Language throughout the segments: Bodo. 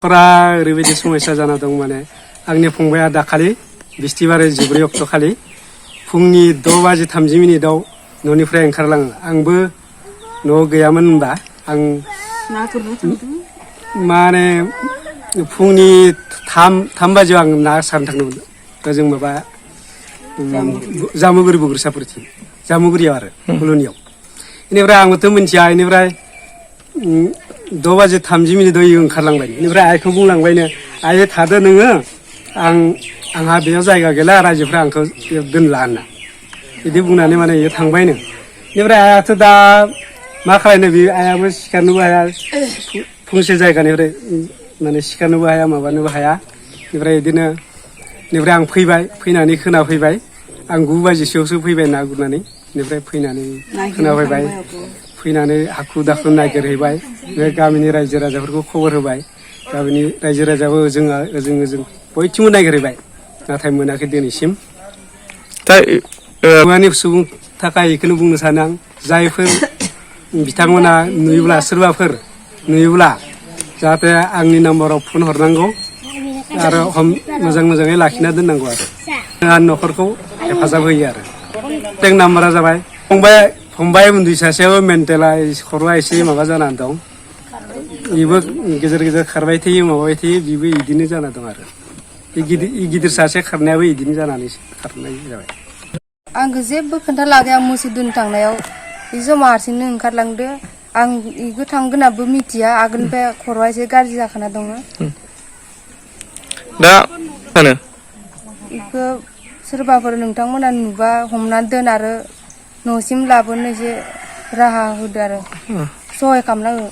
फरा ओरैबायदि समस्या जाना दं माने आंनि फंबाया दाखालि बिस्थिबारै 14 अक्ट' खालि फुंनि 6:30 न'निफ्राय ओंखारलाङो आंबो न'आव गैयामोन होनबा आं माने फुंनि 3 बाजियाव आं ना सारनो थांदोंमोन ओजों माबा जामुगुरि बुग्रिसाफोरथिं जामुगुरियाव आरो कल'नियाव बेनिफ्राय आंबोथ' मिथिया बेनिफ्राय 6:30 ओंखारलांबाय बेनिफ्राय आइखौ बुंलांबायनो आइ थादो नोङो आंहा बेयाव जायगा गैला रायजोफ्रा आंखौ दोनला होनना बिदि बुंनानै माने इयो थांबायनो बेनिफ्राय आइयाथ' दा मा खालायनो बे आइयाबो सिखारनोबो हाया फंसे जायगानिफ्राय माने सिखारनोबो हाया माबानोबो हाया बेनिफ्राय बिदिनो बेनिफ्राय आं फैनानै खोनाफैबाय आं 9 बाजिसोआवसो फैबाय ना गुरनानै बेनिफ्राय फैनानै खोनाफैबाय फैनानै हाखु दाखु नागिरहैबाय बे गामिनि रायजो राजाफोरखौ खबर होबाय गामिनि रायजो राजाबो ओजों बयथिंबो नागिरहैबाय नाथाय मोनाखै दिनैसिम मुवानि सुबुं थाखाय बेखौनो बुंनो सानो आं जायफोर बिथांमोना नुयोब्ला सोरबाफोर नुयोब्ला जाहाथे आंनि नाम्बाराव फन हरनांगौ आरो मोजाङै लाखिना दोननांगौ आरो आं न'खरखौ हेफाजाब होयो आरो टेक नाम्बारा जाबाय फंबाय उन्दै सासेयाबो मेन्टेला खर'आ एसे माबा जानानै दं बेबो गेजेर गेजेर खारबाय थायो माबाबाय थायो बेबो बिदिनो जाना दं आरो गिदिर सासे खारनायाबो बिदिनो जानानै खारनाय जाबाय आंखौ जेबो खोन्थालागै आं मोसौ दोन थांनायाव बे जमा हारसिंनो ओंखारलांदो आं बेखौ थांगोनाबो मिथिया आगोलनिफ्राय खर'आ एसे गाज्रि जाखाना दङ दा सानो बेखौ सोरबाफोर नोंथांमोना नुबा हमनानै दोन आरो न'सिम लाबोनो एसे राहा होदो आरो सहाय खालामना हो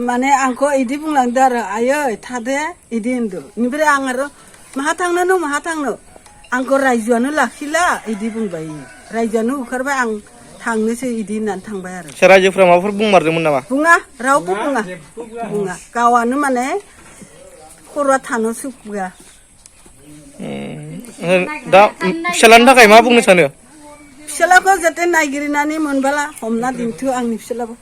माने आंखौ इदि बुंलांदो आरो आयै थादे इदि होनदो बेनिफ्राय आं आरो माहा थांनो आंखौ रायजोआनो लाखिला इदि बुंबाय रायजोआनो होखारबाय आं थांनोसै इदि होननानै थांबाय आरो रायजोफ्रा माबाफोर बुंमारदोंमोन नामा बुङा रावबो बुङा गावआनो माने खर'आ थानो सुख गैया दा फिसालानि थाखाय मा बुंनो सानो फिसालाखौ जाहाथे नागिरनानै मोनबोला हमना दिन्थु आंनि फिसालाखौ